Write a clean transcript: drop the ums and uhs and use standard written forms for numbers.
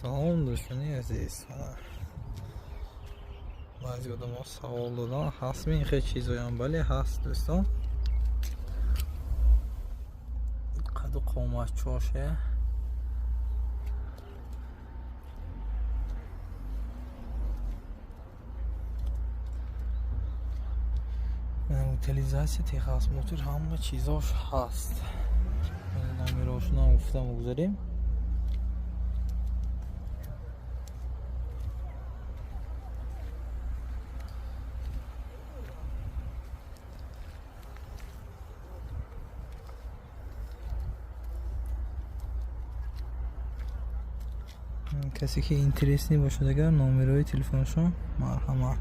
Салом, дӯстони азиз. Баъзе одамо савол додан: ҳастми ин хел чизоям? Бале, ҳаст, дӯстон. Қаду қоматчоше. Утилизация, техосмотр, ҳама чизош ҳаст. Номерошунам гуфта мегузарем. Касе ки интересный бошад, агар номерои телефоншон, марҳамат.